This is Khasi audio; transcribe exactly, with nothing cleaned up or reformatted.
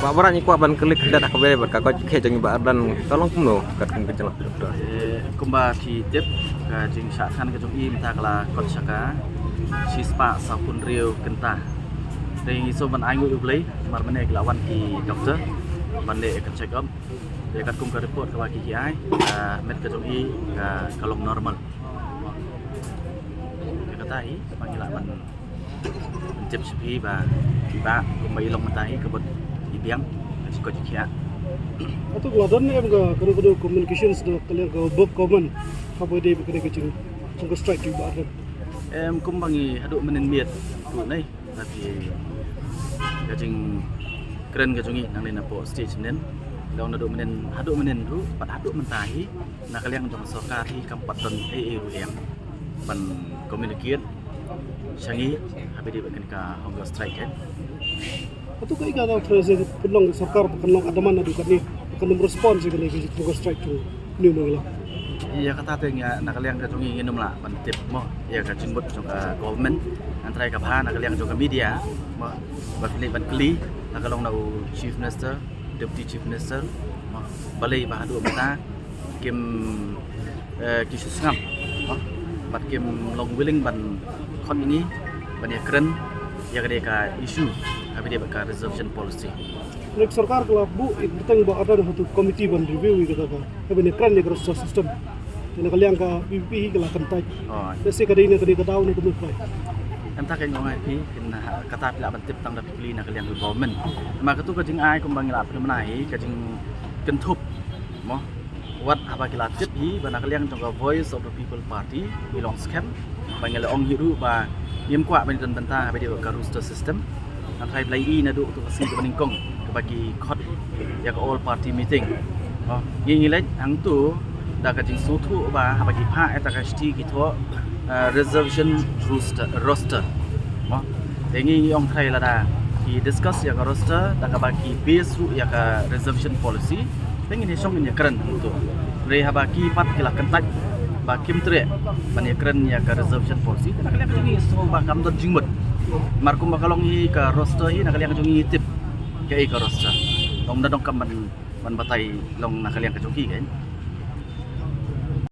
Bah Baran, ngi kwah ban kylli khyndiat ha kaba ïadei bad ka koit ka khiah jong i Bah Ardent, ka long kumno katkum ka jinglah doktor? Eh, kumba phi tip, ka jingshah than ka jong i mynta ka la kot sha ka shispah sawphew hynriew kynta. Te ngi sngewbha ban ai nguh ïa U Blei namar mynne ki la wan ki doktor ban leh ïa ka check up. Te katkum ka report kaba ki, ki ai, ka met ka jong i ka, ka long normal. Ïa kata hi ba ngi lah ban tip sha phi ba i Bah kumba i long mynta hi ka mut i biang ka jingkoit jingkhiah. Hato ka la don em ka kano kano communications na ka liang ka Home Government haba ïadei bad kane ka jing, jinghunger strike jong i Bah Ardent? Em, kumba ngi haduh mynnin miet ruh ne, lada phi, ka jingkren ka jong ngi nangne napoh stage mynnin, long naduh mynnin, haduh mynnin ruh bad haduh mynta hi na ka liang jong ka sorkar hi kam pat don ei ei ruh em ban communicate sha ngi haba ïadei bad kane ka hunger strike, eh. Hato kaei ka daw pynlong ka sorkar ba kan long adamant naduh katne ba kan ym respond sha kane ka hunger strike jong une u nongïalam? Ïa kata te ngi na ka liang ka jong ngi ngim lah ban tip mo ïa ka jingmut jong ka government. Hynrei kaba bha na ka liang jong ka media mo, ba phi leit ban kylli, la ka long na u Chief Minister, Deputy Chief Minister mo, balei ba haduh mynta kim, eh, ki shu sngap mo, bad kim long willing ban khot ïa ngi ban ïakren ïa kane ka issue haba ïadei bad ka reservation policy. Lada ka sorkar ka la buh ïa ka bteng Bah Ardent ha uto u committee ban review ïa kata ka, ban ïakren ïa ka roster system, te na ka liang ka VPP hi ka la kyntait. Oh. Te lehse ka dei na kane ka daw ne kumno, kyntait ka, nga ong ïa phi, kyntait kata phi lah ban tip tang da phi kylli na ka liang ka government. Namar katu ka jingai kumba ngi la pynmynai hi, ka jingkynthup mo, wat haba ki la tip hi ba na ka liang jong ka Voice of the People Party ngi long skhem, ba ngi la ong hi ruh ba ngim kwah ban don bynta haba ïadei bad ka roster system. Hynrei ba la i naduh tu ka sngi kaba nyngkong kaba ki khot ïa ka all party meeting, oh, ngi, ngi leit hangtu da ka jingsngewthuh ba haba ki phah ïa kata ka shithi ki thoh, eh, reservation roster, roster mo. Te ngi, ngi ong trai lada ki discuss ïa ka roster da kaba ki base ruh ïa ka reservation policy, te ngin ïa shong ngin ïakren hangtu. Hynrei haba ki pat ki la kyntait ba kim treh ban ïakren ïa ka reservation policy, te na ka liang ka jong ngi sngew ba kam don jingmut. Namar kumba ka long hi ka roster hi, na ka liang ka jong ngi ngi tip kaei ka roster. Long da dong kam ban, ban batai long na ka liang ka jong ki, kan.